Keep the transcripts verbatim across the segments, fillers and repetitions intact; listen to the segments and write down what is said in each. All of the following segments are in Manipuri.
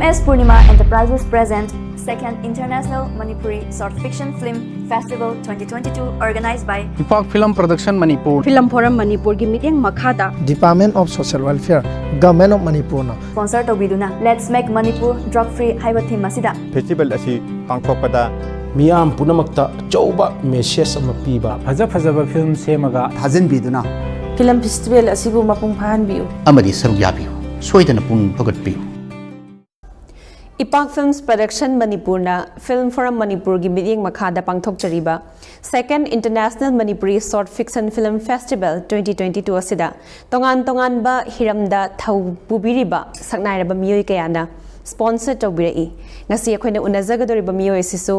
S Purnima Enterprises present Second International Manipuri Short Fiction Film Festival twenty twenty-two, organized by Ipak Film Production Manipur. Film Forum ꯃꯅꯤꯄꯨꯔꯒꯤ ꯃꯤꯠꯌꯦꯡ ꯃꯈꯥꯗ Department of Social Welfare, Government of ꯃꯅꯤꯄꯨꯔꯅ sponsor ꯇꯧꯕꯤꯗꯨꯅ Let's Make Manipur Drug Free ꯍꯥꯏꯕ theme ꯑꯁꯤꯗ ꯐꯦꯁꯇꯤꯚꯦꯜ ꯑꯁꯤ ꯄꯥꯡꯊꯣꯛꯄꯗ ꯃꯤꯌꯥꯝ ꯄꯨꯝꯅꯃꯛꯇ ꯑꯆꯧꯕ ꯃꯦꯁꯦꯖ ꯑꯃ ꯄꯤꯕ ꯐꯖ ꯐꯖꯕ ꯐꯤꯂꯝ ꯁꯦꯝꯃꯒ ꯊꯥꯖꯤꯟꯕꯤꯗꯨꯅ ꯐꯤꯂꯝ ꯐꯦꯁꯇꯤꯚꯦꯜ ꯑꯁꯤꯕꯨ ꯃꯄꯨꯡ ꯐꯥꯍꯟꯕꯤꯌꯨ꯫ ꯑꯃꯗꯤ ꯁꯔꯨꯛ ꯌꯥꯕꯤꯌꯨ꯫ ꯁꯣꯏꯗꯅ ꯄꯨꯡ ꯍꯧꯒꯠꯄꯤꯌꯨ꯫ ꯏꯄꯥꯛ ꯐꯤꯜꯝꯁ ꯄ꯭ꯔꯗꯛꯁꯟ ꯃꯅꯤꯄꯨꯔꯅ ꯐꯤꯜꯝ ꯐꯣꯔꯝ ꯃꯅꯤꯄꯨꯔꯒꯤ ꯃꯤꯠꯌꯦꯡ ꯃꯈꯥꯗ ꯄꯥꯡꯊꯣꯛꯆꯔꯤꯕ Second International Manipuri Short Fiction Film Festival twenty twenty-two ꯑꯁꯤꯗ ꯇꯣꯉꯥꯟ ꯇꯣꯉꯥꯟꯕ ꯍꯤꯔꯝꯗ ꯊꯧ ꯄꯨꯕꯤꯔꯤꯕ ꯁꯛꯅꯥꯏꯔꯕ ꯃꯤꯑꯣꯏ ꯀꯌꯥꯅ ꯁ꯭ꯄꯣꯟꯁꯔ ꯇꯧꯕꯤꯔꯛꯏ꯫ ꯉꯁꯤ ꯑꯩꯈꯣꯏꯅ ꯎꯅꯖꯒꯗꯧꯔꯤꯕ ꯃꯤꯑꯣꯏ ꯑꯁꯤꯁꯨ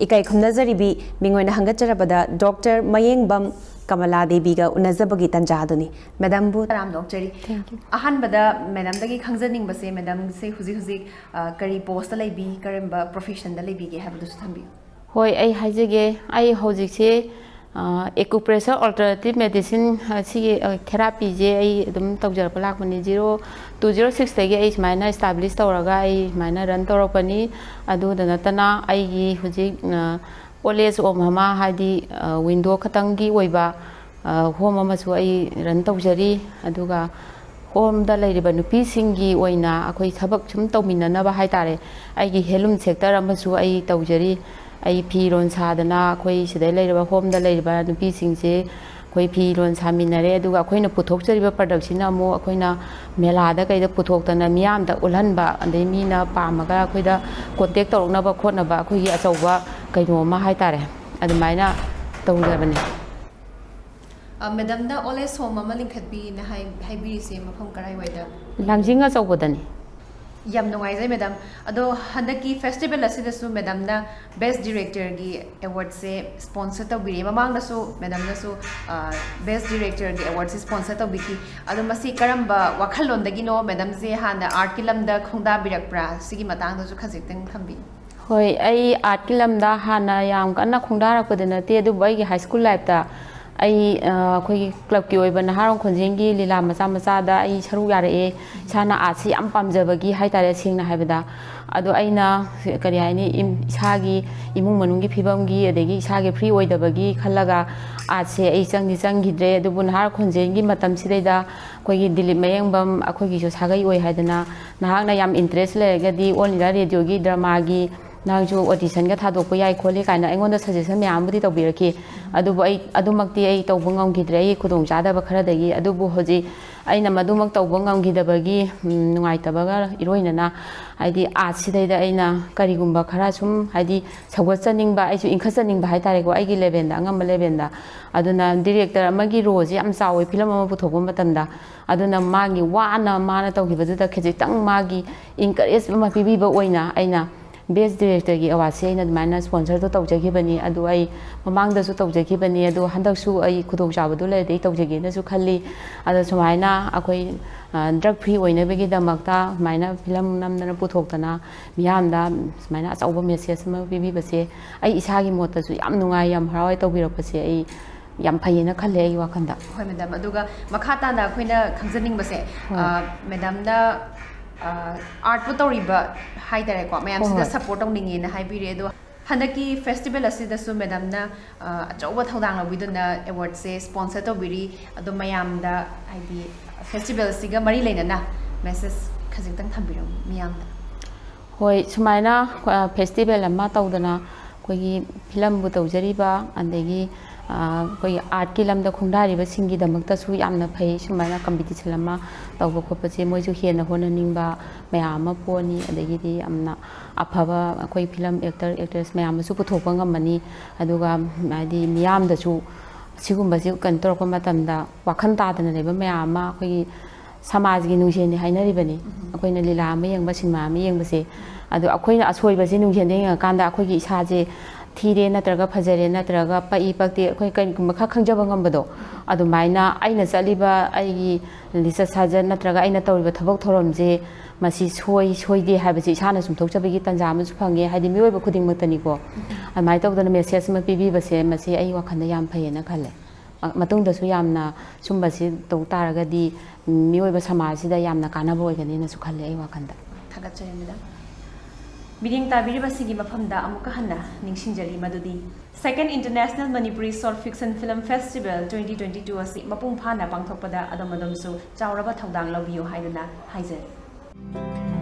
ꯏꯀꯥꯏ ꯈꯨꯝꯅꯖꯔꯤꯕꯤ ꯃꯤꯡ ꯑꯣꯏꯅ ꯍꯪꯒꯠꯆꯔꯕꯗ ꯗꯣꯛꯇꯔ ꯃꯌꯦꯡꯕꯝ ꯀꯃꯂꯥ ꯗꯦꯕꯤꯒ ꯎꯅꯖꯕꯒꯤ ꯇꯟꯖꯥ ꯑꯗꯨꯅꯤ꯫ ꯃꯦꯗꯥꯝꯕꯨ ꯇꯔꯥꯝꯅ ꯑꯣꯛꯆꯔꯤ꯫ ꯑꯍꯥꯟꯕꯗ ꯃꯦꯗꯥꯝꯗꯒꯤ ꯈꯪꯖꯅꯤꯡꯕꯁꯦ, ꯃꯦꯗꯥꯝꯁꯦ ꯍꯧꯖꯤꯛ ꯍꯧꯖꯤꯛ ꯑ, ꯀꯔꯤ ꯄꯣꯁꯇ ꯂꯩꯕꯤ, ꯀꯔꯝꯕ ꯄ꯭ꯔꯣꯐꯦꯁꯟꯗ ꯂꯩꯕꯤꯒꯦ ꯍꯥꯏꯕꯗꯨꯁꯨ ꯊꯝꯕꯤꯌꯨ꯫ ꯍꯣꯏ, ꯑꯩ ꯍꯥꯏꯖꯒꯦ꯫ ꯑꯩ ꯍꯧꯖꯤꯛꯁꯦ ꯑꯦꯀꯨꯄ꯭ꯔꯦꯁꯔ ꯑꯣꯜꯇꯔꯅꯦꯇꯤꯚ ꯃꯦꯗꯤꯁꯤꯟ ꯑꯁꯤꯒꯤ ꯊꯦꯔꯥꯄꯤꯁꯦ ꯑꯩ ꯑꯗꯨꯝ ꯇꯧꯖꯔꯛꯄ ꯂꯥꯛꯄꯅꯤ꯫ ꯖꯤꯔꯣ ꯇꯨ ꯖꯤꯔꯣ ꯁꯤꯛꯁꯇꯒꯤ ꯑꯩ ꯁꯨꯃꯥꯏꯅ ꯏꯁꯇꯥꯕ꯭ꯂꯤꯁ ꯇꯧꯔꯒ ꯑꯩ ꯁꯨꯃꯥꯏꯅ ꯔꯟ ꯇꯧꯔꯛꯄꯅꯤ꯫ ꯑꯗꯨꯗ ꯅꯠꯇꯅ ꯑꯩꯒꯤ ꯍꯧꯖꯤꯛ ꯑꯣꯜ ꯑꯦꯖ ꯍꯣꯝ ꯑꯃ, ꯍꯥꯏꯗꯤ ꯋꯤꯟꯗꯣ ꯈꯛꯇꯪꯒꯤ ꯑꯣꯏꯕ ꯍꯣꯝ ꯑꯃꯁꯨ ꯑꯩ ꯔꯟ ꯇꯧꯖꯔꯤ꯫ ꯑꯗꯨꯒ ꯍꯣꯝꯗ ꯂꯩꯔꯤꯕ ꯅꯨꯄꯤꯁꯤꯡꯒꯤ ꯑꯣꯏꯅ ꯑꯩꯈꯣꯏ ꯊꯕꯛ ꯁꯨꯝ ꯇꯧꯃꯤꯟꯅꯅꯕ ꯍꯥꯏ ꯇꯥꯔꯦ, ꯑꯩꯒꯤ ꯍꯦꯟꯂꯨꯝ ꯁꯦꯛꯇꯔ ꯑꯃꯁꯨ ꯑꯩ ꯇꯧꯖꯔꯤ꯫ ꯑꯩ ꯐꯤꯔꯣꯜ ꯁꯥꯗꯅ ꯑꯩꯈꯣꯏ ꯁꯤꯗꯩ ꯂꯩꯔꯤꯕ ꯍꯣꯝꯗ ꯂꯩꯔꯤꯕ ꯅꯨꯄꯤꯁꯤꯡꯁꯦ ꯑꯩꯈꯣꯏ ꯐꯤꯔꯣꯜ ꯁꯥꯃꯤꯟꯅꯔꯦ꯫ ꯑꯗꯨꯒ ꯑꯩꯈꯣꯏꯅ ꯄꯨꯊꯣꯛꯆꯔꯤꯕ ꯄ꯭ꯔꯗꯛꯁꯤꯅ ꯑꯃꯨꯛ ꯑꯩꯈꯣꯏꯅ ꯃꯦꯂꯥꯗ ꯀꯩꯗ ꯄꯨꯊꯣꯛꯇꯅ ꯃꯤꯌꯥꯝꯗ ꯎꯠꯍꯟꯕ, ꯑꯗꯩ ꯃꯤꯅ ꯄꯥꯝꯃꯒ ꯑꯩꯈꯣꯏꯗ ꯀꯣꯟꯇꯦꯛ ꯇꯧꯔꯛꯅꯕ ꯈꯣꯠꯅꯕ ꯑꯩꯈꯣꯏꯒꯤ ꯑꯆꯧꯕ ꯀꯩꯅꯣ ꯑꯃ ꯍꯥꯏ ꯇꯥꯔꯦ, ꯑꯗꯨꯃꯥꯏꯅ ꯇꯧꯖꯕꯅꯤ꯫ ꯑ, ꯃꯦꯗꯥꯝꯅ ꯑꯣꯜ ꯑꯦꯖ ꯍꯣꯝ ꯑꯃ ꯂꯤꯡꯈꯠꯄꯤꯅ ꯍꯥꯏ-, ꯍꯥꯏꯕꯤꯔꯤꯁꯦ ꯃꯐꯝ ꯀꯔꯥꯏꯋꯥꯏꯗ? ꯂꯥꯡꯖꯤꯡ ꯑꯆꯧꯕꯗꯅꯤ꯫ ꯌꯥꯝ ꯅꯨꯡꯉꯥꯏꯖꯩ ꯃꯦꯗꯥꯝ꯫ ꯑꯗꯣ ꯍꯟꯗꯛꯀꯤ ꯐꯦꯁꯇꯤꯚꯦꯜ ꯑꯁꯤꯗꯁꯨ ꯃꯦꯗꯥꯝꯅ ꯕꯦꯁ ꯗꯤꯔꯦꯛꯇꯔꯒꯤ ꯑꯦꯋꯥꯔꯗꯁꯦ ꯁ꯭ꯄꯣꯟꯁꯔ ꯇꯧꯕꯤꯔꯛꯑꯦ꯫ ꯃꯃꯥꯡꯗꯁꯨ ꯃꯦꯗꯥꯝꯅꯁꯨ, ꯑ, ꯕꯦꯁ ꯗꯤꯔꯦꯛꯇꯔꯒꯤ ꯑꯦꯋꯥꯔꯗꯁꯦ ꯁ꯭ꯄꯣꯟꯁꯔ ꯇꯧꯕꯤꯈꯤ꯫ ꯑꯗꯣ ꯃꯁꯤ ꯀꯔꯝꯕ ꯋꯥꯈꯜꯂꯣꯟꯗꯒꯤꯅꯣ? ꯃꯦꯗꯥꯝꯁꯦ ꯍꯥꯟꯅ ꯑꯥꯔꯠꯀꯤ ꯂꯝꯗ ꯈꯣꯡꯗꯥꯕꯤꯔꯛꯄ꯭ꯔꯥ? ꯁꯤꯒꯤ ꯃꯇꯥꯡꯗꯁꯨ ꯈꯖꯤꯛꯇꯪ ꯊꯝꯕꯤꯌꯨ꯫ ꯍꯣꯏ, ꯑꯩ ꯑꯥꯔꯠꯀꯤ ꯂꯝꯗ ꯍꯥꯟꯅ ꯌꯥꯝ ꯀꯟꯅ ꯈꯣꯡꯗꯥꯔꯛꯄꯗꯤ ꯅꯠꯇꯦ, ꯑꯗꯨꯕꯨ ꯑꯩꯒꯤ ꯍꯥꯏ ꯁ꯭ꯀꯨꯜ ꯂꯥꯏꯐꯇ ꯑꯩ ꯑ, ꯑꯩꯈꯣꯏꯒꯤ ꯀ꯭ꯂꯕꯀꯤ ꯑꯣꯏꯕ ꯅꯍꯥꯔꯣꯜ ꯈꯣꯟꯖꯦꯜꯒꯤ ꯂꯤꯂꯥ ꯃꯆꯥ ꯃꯆꯥꯗ ꯑꯩ ꯁꯔꯨꯛ ꯌꯥꯔꯛꯑꯦ꯫ ꯏꯁꯥꯅ ꯑꯥꯔꯠꯁꯤ ꯌꯥꯝ ꯄꯥꯝꯖꯕꯒꯤ ꯍꯥꯏꯇꯥꯔꯦ, ꯁꯦꯡꯅ ꯍꯥꯏꯕꯗ꯫ ꯑꯗꯣ ꯑꯩꯅ, ꯀꯔꯤ ꯍꯥꯏꯅꯤ, ꯏꯁꯥꯒꯤ ꯏꯃꯨꯡ ꯃꯅꯨꯡꯒꯤ ꯐꯤꯕꯝꯒꯤ, ꯑꯗꯒꯤ ꯏꯁꯥꯒꯤ ꯐ꯭ꯔꯤ ꯑꯣꯏꯗꯕꯒꯤ ꯈꯜꯂꯒ ꯑꯥꯔꯠꯁꯦ ꯑꯩ ꯆꯪꯗꯤ ꯆꯪꯈꯤꯗ꯭ꯔꯦ꯫ ꯑꯗꯨꯕꯨ ꯅꯍꯥꯔꯣꯜ ꯈꯣꯟꯖꯦꯜꯒꯤ ꯃꯇꯝꯁꯤꯗꯩꯗ ꯑꯩꯈꯣꯏꯒꯤ ꯗꯤꯂꯤꯞ ꯃꯌꯦꯡꯕꯝ, ꯑꯩꯈꯣꯏꯒꯤꯁꯨ ꯁꯥꯒꯩ ꯑꯣꯏ ꯍꯥꯏꯗꯅ, "ꯅꯍꯥꯛꯅ ꯌꯥꯝ ꯏꯟꯇꯔꯦꯁ ꯂꯩꯔꯒꯗꯤ ꯑꯣꯜ ꯏꯟꯗꯤꯌꯥ ꯔꯦꯗꯤꯑꯣꯒꯤ ꯗ꯭ꯔꯃꯥꯒꯤ ꯅꯍꯥꯛꯁꯨ ꯑꯣꯗꯤꯁꯟꯒ ꯊꯥꯗꯣꯛꯄ ꯌꯥꯏ ꯈꯣꯠꯂꯤ" ꯀꯥꯏꯅ ꯑꯩꯉꯣꯟꯗ ꯁꯖꯦꯁꯟ ꯃꯌꯥꯝ ꯑꯃꯕꯨꯗꯤ ꯇꯧꯕꯤꯔꯛꯈꯤ꯫ ꯑꯗꯨꯕꯨ ꯑꯩ ꯑꯗꯨꯃꯛꯇꯤ ꯑꯩ ꯇꯧꯕ ꯉꯝꯈꯤꯗ꯭ꯔꯦ, ꯑꯩꯒꯤ ꯈꯨꯗꯣꯡꯆꯥꯗꯕ ꯈꯔꯗꯒꯤ꯫ ꯑꯗꯨꯕꯨ ꯍꯧꯖꯤꯛ ꯑꯩꯅ ꯃꯗꯨꯃꯛ ꯇꯧꯕ ꯉꯝꯈꯤꯗꯕꯒꯤ, ꯎꯝ, ꯅꯨꯡꯉꯥꯏꯇꯕꯒ ꯏꯔꯣꯏꯅꯅ, ꯍꯥꯏꯗꯤ, ꯑꯥꯔꯠꯁꯤꯗꯩꯗ ꯑꯩꯅ ꯀꯔꯤꯒꯨꯝꯕ ꯈꯔ ꯁꯨꯝ, ꯍꯥꯏꯗꯤ, ꯁꯧꯒꯠꯆꯅꯤꯡꯕ, ꯑꯩꯁꯨ ꯏꯟꯈꯠꯆꯅꯤꯡꯕ ꯍꯥꯏꯇꯥꯔꯦꯀꯣ, ꯑꯩꯒꯤ ꯂꯦꯚꯦꯜꯗ, ꯑꯉꯝꯕ ꯂꯦꯚꯦꯜꯗ꯫ ꯑꯗꯨꯅ ꯗꯤꯔꯦꯛꯇꯔ ꯑꯃꯒꯤ ꯔꯣꯜꯁꯦ ꯌꯥꯝ ꯆꯥꯎꯋꯦ ꯐꯤꯂꯝ ꯑꯃ ꯄꯨꯊꯣꯛꯄ ꯃꯇꯝꯗ꯫ ꯑꯗꯨꯅ ꯃꯥꯒꯤ ꯋꯥꯅ ꯃꯥꯅ ꯇꯧꯈꯤꯕꯗꯨꯗ ꯈꯖꯤꯛꯇꯪ ꯃꯥꯒꯤ ꯏꯟꯀꯔꯦꯖ ꯑꯃ ꯄꯤꯕꯤꯕ ꯑꯣꯏꯅ ꯑꯩꯅ ꯕꯦꯁ ꯗꯤꯔꯦꯛꯇꯔꯒꯤ ꯑꯦꯋꯥꯔꯗꯁꯦ ꯑꯩꯅ ꯑꯗꯨꯃꯥꯏꯅ ꯁ꯭ꯄꯣꯟꯁꯔꯗꯣ ꯇꯧꯖꯈꯤꯕꯅꯤ꯫ ꯑꯗꯨ ꯑꯩ ꯃꯃꯥꯡꯗꯁꯨ ꯇꯧꯖꯈꯤꯕꯅꯤ, ꯑꯗꯣ ꯍꯟꯗꯛꯁꯨ ꯑꯩ ꯈꯨꯗꯣꯡꯆꯥꯕꯗꯨ ꯂꯩꯔꯗꯤ ꯑꯩ ꯇꯧꯖꯒꯦꯅꯁꯨ ꯈꯜꯂꯤ꯫ ꯑꯗꯣ ꯁꯨꯃꯥꯏꯅ ꯑꯩꯈꯣꯏ, ꯑ, ꯗ꯭ꯔꯒ ꯐ꯭ꯔꯤ ꯑꯣꯏꯅꯕꯒꯤꯗꯃꯛꯇ ꯁꯨꯃꯥꯏꯅ ꯐꯤꯂꯝ ꯅꯝꯗꯅ ꯄꯨꯊꯣꯛꯇꯅ ꯃꯤꯌꯥꯝꯗ ꯁꯨꯃꯥꯏꯅ ꯑꯆꯧꯕ ꯃꯦꯁꯦꯖ ꯑꯃ ꯄꯤꯕꯤꯕꯁꯦ ꯑꯩ ꯏꯁꯥꯒꯤ ꯃꯣꯠꯇꯁꯨ ꯌꯥꯝ ꯅꯨꯡꯉꯥꯏ, ꯌꯥꯝ ꯍꯔꯥꯎꯋꯦ꯫ ꯇꯧꯕꯤꯔꯛꯄꯁꯦ ꯑꯩ ꯌꯥꯝ ꯐꯩꯌꯦꯅ ꯈꯜꯂꯦ ꯑꯩꯒꯤ ꯋꯥꯈꯜꯗ꯫ ꯍꯣꯏ, ꯃꯦꯗꯥꯝ꯫ ꯑꯗꯨꯒ ꯃꯈꯥ ꯇꯥꯅ ꯑꯩꯈꯣꯏꯅ ꯈꯪꯖꯅꯤꯡꯕꯁꯦ, ꯍꯣꯏ꯫ ꯑ, ꯃꯦꯗꯥꯝꯅ, ꯑ, ꯑꯥꯔꯠꯄꯨ ꯇꯧꯔꯤꯕ ꯍꯥꯏꯇꯥꯔꯦꯀꯣ, ꯃꯌꯥꯝꯁꯤꯗ ꯍꯣꯏ, ꯍꯣꯏ꯫ ꯁꯄꯣꯔꯠ ꯇꯧꯅꯤꯡꯉꯦꯅ ꯍꯥꯏꯕꯤꯔꯦ꯫ ꯑꯗꯣ ꯍꯟꯗꯛꯀꯤ ꯐꯦꯁꯇꯤꯚꯦꯜ ꯑꯁꯤꯗꯁꯨ ꯃꯦꯗꯥꯝꯅ, ꯑ, ꯑꯆꯧꯕ ꯊꯧꯗꯥꯡ ꯂꯧꯕꯤꯗꯨꯅ ꯑꯦꯋꯥꯔꯗꯁꯦ ꯁ꯭ꯄꯣꯟꯁꯔ ꯇꯧꯕꯤꯔꯤ꯫ ꯑꯗꯣ ꯃꯌꯥꯝꯗ, ꯍꯥꯏꯗꯤ, ꯐꯦꯁꯇꯤꯚꯦꯜꯁꯤꯒ ꯃꯔꯤ ꯂꯩꯅꯅ ꯃꯦꯁꯦꯖ ꯈꯖꯤꯛꯇꯪ ꯊꯝꯕꯤꯔꯝꯃꯨ ꯃꯤꯌꯥꯝꯗ꯫ ꯍꯣꯏ, ꯁꯨꯃꯥꯏꯅ, ꯑ, ꯐꯦꯁꯇꯤꯚꯦꯜ ꯑꯃ ꯇꯧꯗꯅ ꯑꯩꯈꯣꯏꯒꯤ ꯐꯤꯂꯝꯕꯨ ꯇꯧꯖꯔꯤꯕ, ꯑꯗꯒꯤ, ꯑ, ꯑꯩꯈꯣꯏꯒꯤ ꯑꯥꯔꯠꯀꯤ ꯂꯝꯗ ꯈꯣꯡꯗꯥꯔꯤꯕꯁꯤꯡꯒꯤꯗꯃꯛꯇꯁꯨ ꯌꯥꯝꯅ ꯐꯩ꯫ ꯁꯨꯃꯥꯏꯅ ꯀꯝꯄꯤꯇꯤꯁꯟ ꯑꯃ ꯇꯧꯕ ꯈꯣꯠꯄꯁꯦ ꯃꯣꯏꯁꯨ ꯍꯦꯟꯅ ꯍꯣꯠꯅꯅꯤꯡꯕ ꯃꯌꯥꯝ ꯑꯃ ꯄꯣꯛꯑꯅꯤ꯫ ꯑꯗꯒꯤꯗꯤ ꯌꯥꯝꯅ ꯑꯐꯕ ꯑꯩꯈꯣꯏ ꯐꯤꯂꯝ ꯑꯦꯛꯇꯔ, ꯑꯦꯛꯇ꯭ꯔꯦꯁ ꯃꯌꯥꯝ ꯑꯃꯁꯨ ꯄꯨꯊꯣꯛꯄ ꯉꯝꯃꯅꯤ꯫ ꯑꯗꯨꯒ ꯍꯥꯏꯗꯤ ꯃꯤꯌꯥꯝꯗꯁꯨ ꯁꯤꯒꯨꯝꯕꯁꯤ ꯀꯩꯅꯣ ꯇꯧꯔꯛꯄ ꯃꯇꯝꯗ ꯋꯥꯈꯜ ꯇꯥꯗꯅ ꯂꯩꯕ ꯃꯌꯥꯝ ꯑꯃ ꯑꯩꯈꯣꯏꯒꯤ ꯁꯃꯥꯖꯒꯤ ꯅꯨꯡꯖꯦꯜꯅꯤ ꯍꯥꯏꯅꯔꯤꯕꯅꯤ꯫ ꯎꯝ꯫ ꯑꯩꯈꯣꯏꯅ ꯂꯤꯂꯥ ꯑꯃ ꯌꯦꯡꯕ, ꯁꯤꯅꯦꯃꯥ ꯑꯃ ꯌꯦꯡꯕꯁꯦ, ꯑꯗꯣ ꯑꯩꯈꯣꯏꯅ ꯑꯁꯣꯏꯕꯁꯦ ꯅꯨꯡꯖꯦꯜꯗ ꯌꯦꯡꯉꯀꯥꯟꯗ ꯑꯩꯈꯣꯏꯒꯤ ꯏꯁꯥꯁꯦ ꯊꯤꯔꯦ ꯅꯠꯇ꯭ꯔꯒ ꯐꯖꯔꯦ ꯅꯠꯇ꯭ꯔꯒ ꯄꯛꯏ ꯄꯛꯇꯦ, ꯑꯩꯈꯣꯏ ꯀꯔꯤꯒꯨꯝꯕ ꯈꯔ ꯈꯪꯖꯕ ꯉꯝꯕꯗꯣ, ꯑꯗꯨꯃꯥꯏꯅ ꯑꯩꯅ ꯆꯠꯂꯤꯕ ꯑꯩꯒꯤ ꯂꯤꯆꯠ ꯁꯥꯖꯠ ꯅꯠꯇ꯭ꯔꯒ ꯑꯩꯅ ꯇꯧꯔꯤꯕ ꯊꯕꯛ ꯊꯧꯔꯝꯁꯦ ꯃꯁꯤ ꯁꯣꯏ ꯁꯣꯏꯗꯦ ꯍꯥꯏꯕꯁꯦ ꯏꯁꯥꯅ ꯆꯨꯝꯊꯣꯛꯆꯕꯒꯤ ꯇꯥꯟꯖꯥ ꯑꯃꯁꯨ ꯐꯪꯉꯦ꯫ ꯍꯥꯏꯗꯤ ꯃꯤꯑꯣꯏꯕ ꯈꯨꯗꯤꯡꯃꯛꯇꯅꯤꯀꯣ꯫ ꯑꯗꯨꯃꯥꯏꯅ ꯇꯧꯗꯅ ꯃꯦꯁꯦꯖ ꯑꯃ ꯄꯤꯕꯤꯕꯁꯦ ꯃꯁꯤ ꯑꯩ ꯋꯥꯈꯜꯗ ꯌꯥꯝ ꯐꯩꯌꯦꯅ ꯈꯜꯂꯦ꯫ ꯃꯇꯨꯡꯗꯁꯨ ꯌꯥꯝꯅ ꯁꯨꯝꯕꯁꯤ ꯇꯧ ꯇꯥꯔꯒꯗꯤ ꯃꯤꯑꯣꯏꯕ ꯁꯃꯥꯖꯁꯤꯗ ꯌꯥꯝꯅ ꯀꯥꯟꯅꯕ ꯑꯣꯏꯒꯅꯤꯅꯁꯨ ꯈꯜꯂꯦ ꯑꯩ ꯋꯥꯈꯜꯗ꯫ ꯊꯥꯒꯠꯆꯔꯤ ꯃꯦꯗꯥꯝ꯫ ꯃꯤꯠꯌꯦꯡ ꯇꯥꯕꯤꯔꯤꯕꯁꯤꯒꯤ ꯃꯐꯝꯗ ꯑꯃꯨꯛꯀ ꯍꯟꯅ ꯅꯤꯡꯁꯤꯡꯖꯔꯤ ꯃꯗꯨꯗꯤ Second International Manipuri Short Fiction Film Festival twenty twenty two ꯑꯁꯤ ꯃꯄꯨꯡ ꯐꯥꯅ ꯄꯥꯡꯊꯣꯛꯄꯗ ꯑꯗꯣꯝ ꯑꯗꯣꯝꯁꯨ ꯆꯥꯎꯔꯕ ꯊꯧꯗꯥꯡ ꯂꯧꯕꯤꯌꯨ ꯍꯥꯏꯗꯨꯅ ꯍꯥꯏꯖꯔꯤ꯫